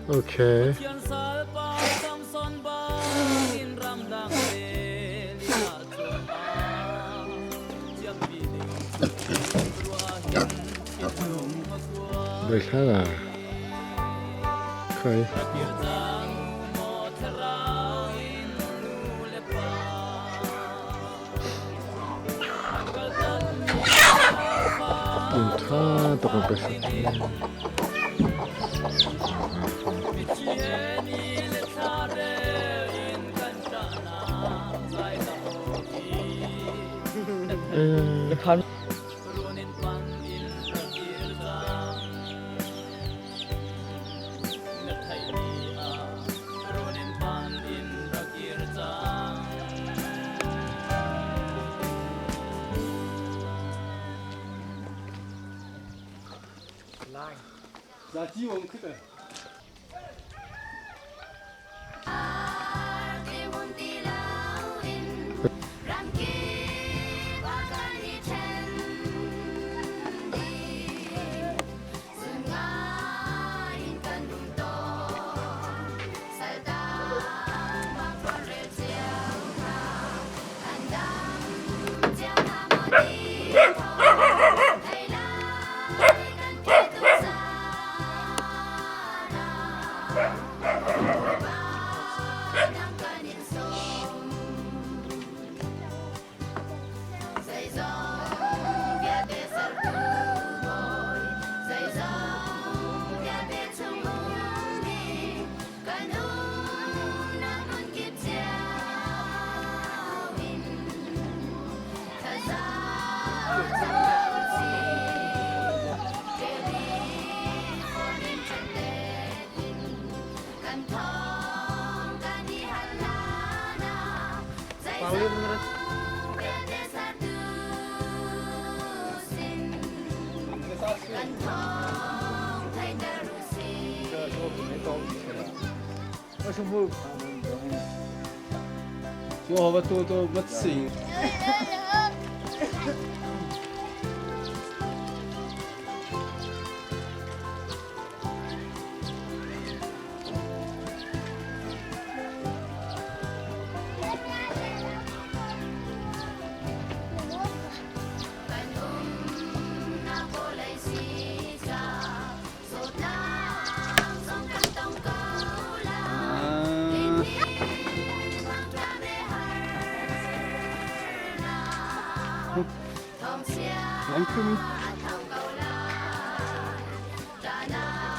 Okay. Daihla. Kai. Tha tuk ka si.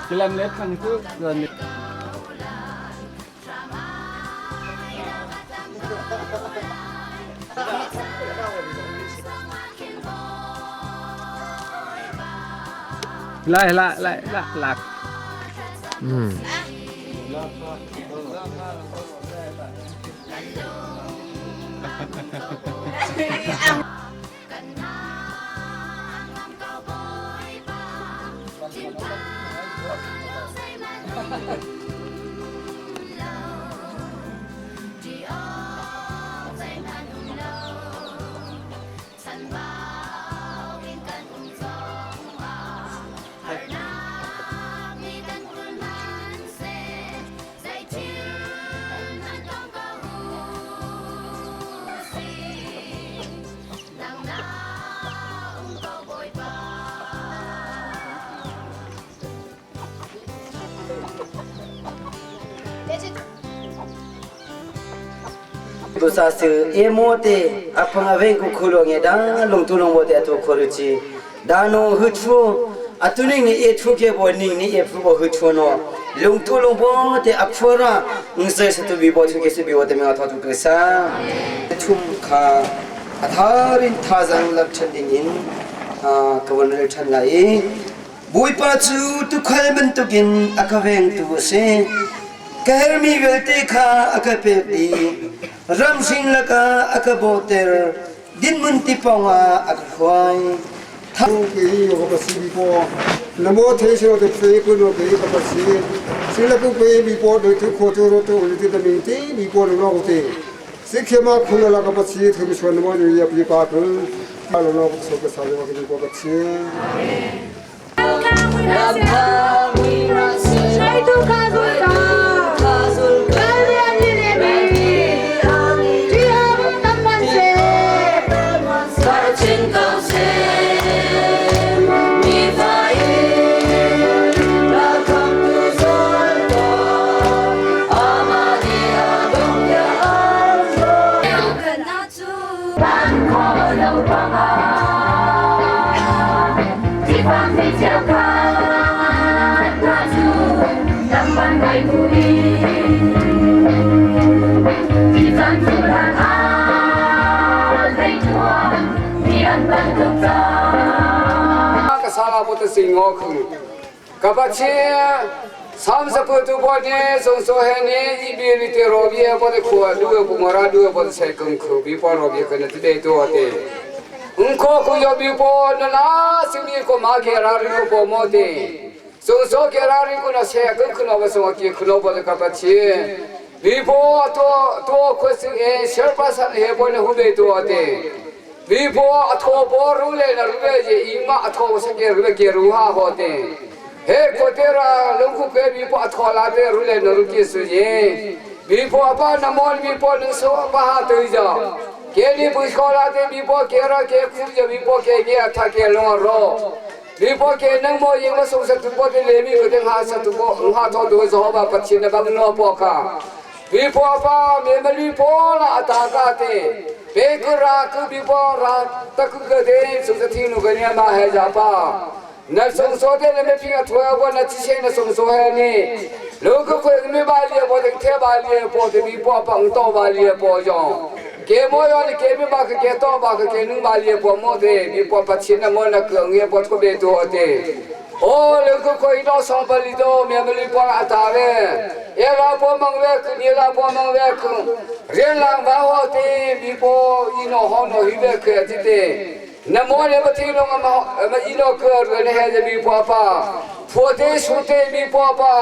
Kilam le thang cu tuan Lai la lai la lak. Tusa sil emo te apang aveng ku khulo nge da lung tu long bo te atu khoru chi da no hu chu atuning ni e thu ke bo ning ni e phu bo hu chu no lung tu lung bo te aphura ngse sa tu bi bo thu ke se bi bo te me tho tu ke sa thum kha atharin thazang lak than ding in ka von rel than lai i Bawipa cu tuukhal bantukin a ka vengtu a si. Ka hermi vialte kha a ka pek dih. Ramhring lakah a ka bawhter. Dinhmun ti pawngah a ka hruai. Namo thei se te phe ku no ke ka pa si si la ku pe bi po do tu kho tu ro tu ul ti ta mi ti bi po no ko te si khe ma khu la ka pa si thu mi shon mo ni ya pi pa ku pa lo no ko so ka sa le ko ko pa si. Ka tu bo ne song so he ne i bi ni te ro bi bo de khu du bu mo ra du bo de sai kung khu bi po ro bi ka ne ti be to te un ko ku yo bi po na la si mi ko ma ke ra ri ko po mo te song so ke ra ri ko na se kung khu no ba so ki khu no bo de ka pa chi bi po to to ko si e sher pa sa he bo ne hu be to te bi po a tho bo ru le na ru be je i ma a tho sa ke ru ke ru ha ho te he ko te ra lung ku ke bi po a tho la te ru le na ru ki su ye bi po pa na mon bi po nung so pa ha te ja ke ni bu ko la te bi po ke ra ke khu je bi po ke ge tha ke long ro bi po ke nang mo ying ma song sa tu po te le mi ko te ha sa tu po ha tho do zo ba pa chin na ba no po ka bi po pa me ma li po la ta ka te pe ku ra ku bi po ra ta ku ga de song sa thi nu ga ni ma he ja pa na song so te le me phi a thwa wa na chi she na song so he ni lo ku ko me ba li bo de the ba li po de bi po pa ng to ba li po jo ke mo yo ni ke me ba ke ke to ba ke ke nu ba li po mo de bi po pa chin na mo na ke nge po ko be to te o le ku ko i do song pa li do me ma li po a ta ve e la po mang ve ku ni la po mang ve ku rian lang ba ho te bi po i no ho no hi ve ke ti te na mo le ba thi lo ma ma i lo ke ru ne he je bi po pa pho te su te bi po pa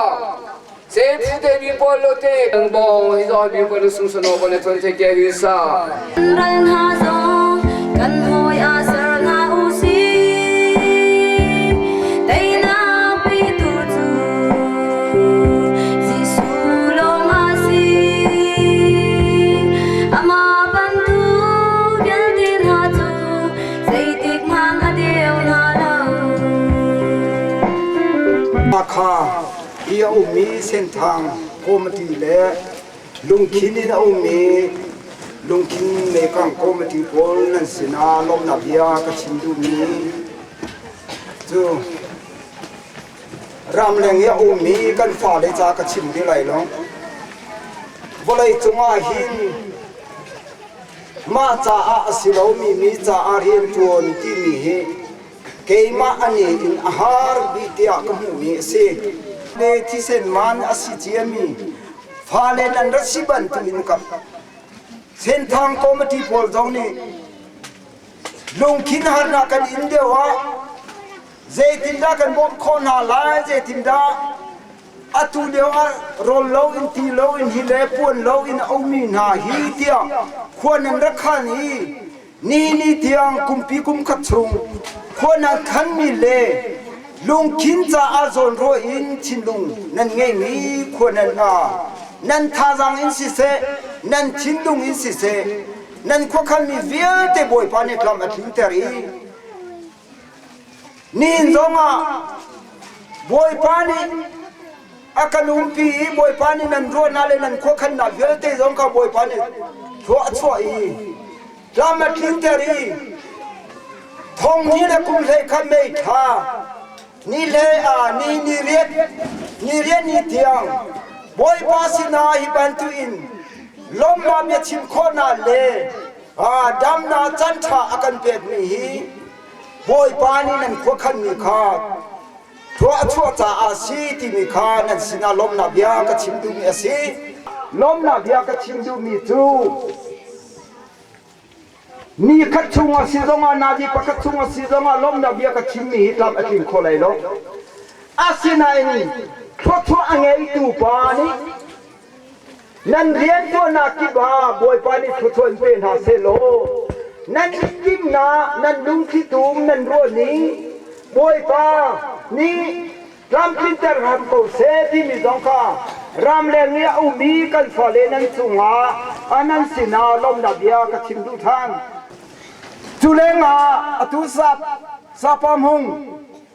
se phu te bi po lo te ang bo hi zo bi po lu sung so no bo ne thon che ke hi sa ral hna zong kan hawi ah ser hna u sih. Teinak petu cu Jesuh lawng a si. Amah bantuk vialte hna cu zeitik hmanh a deu hna lo. Hakha i a ummi Senthang committee le lungkhin in a ummi Lungkhin Meikang Committee pawl nan sinah lawmhnak bia ka chim duhmi cu ramleng i a ummi kan fale ca ka chim ti lai lo. Vawlei cungah hin mah caah a si lomi mi caah rianṭuan timi hi keimah a ne in a har bik tiah ka hmuhmi a si. Le thisen man a si ciami fale nan rat si bantukin ka Senthang committee pawl zong nih lungkhin harnak kan in deuh ah zeitindah kan bawmh khawh hna lai, zeitindah atu lio ah rawl lo in ti lo in hi le puan lo in a ummi hna hi tiah khua nan rak khan i ni ni tiang kumpi kum khat chung khua nan khanmi le lungkhin caah zawnruah in thinlung nan ngeimi khua nan a nan thazaang in siseh, nan thinlung in siseh, nan khuakhanmi vialte Bawipa nih tlam a tlinter i nihin zongah Bawipa nih a kan umpi i Bawipa nih nan ruahnak le nan khuakhannak vialte zong kha Bawipa nih thlua a chuah i tlam a tlinter i thong ni le kum hlei kha mei thla ni hlei a ni ni riat ni riat ni tiang Bawipa sinah hi bantukin lawmnak biachim khawhnak le damnak caan ṭha a kan pekmi hi Bawipa nih nan khuakhanmi kha Thua a chuah caah si timi kha nan sinah lawmhnak bia ka chim duhmi a si. Lawmhnak bia ka chim duhmi cu ni khat chung a si zongah nazi pakhat chung a si zongah lawmhnak bia ka chimmi hi tlam a tling kho lai lo. Asinain thluachuah a ngeitu pa nih nan riantuannak kip ah Bawipa nih thluachuah in pe hna sehlaw nan timnak nan lungthli tum nan ruahning Bawipa nih tlamtlinter hram ko seh timi zong kha ramleng i a ummi kan fale nan cungah nan sinah lawmhnak bia ka chim duh ṭhan. Cu lengah atu sap Sapa Hmung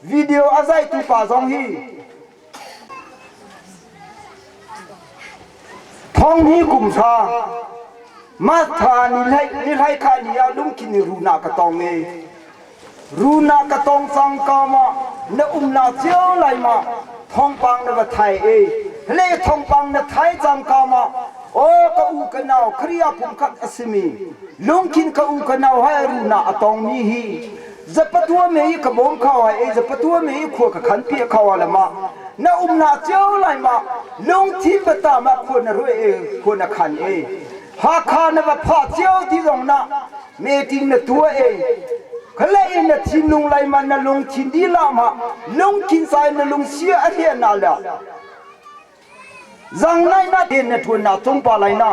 video a zaitu pa zong hi Thong hi kum hra Martha ni hlei kha ni ah lungthin in runa ka tong e. Runa ka tong cang ka ma na um na cio lai ma thawngpang na va thai e. Le thawngpang na thai cang ka ma o ka u ka nau Khriya pumkhat a simi lungthin ka u ka nau hai runa a tong mi hi zapatua me ka bawm kho ai e, zapatua me khua ka khan pi kho ala ma na um na cio lai ma lungthin bata ma khua na rue e, khua na khan e, Hakha na va pha cio ti zong na meeting na tua e, khale in na thinlung lai ma na lungthin di la ma lungthin sai na lung sia a hlian na la zang nai na den na thun na chung pa lai na.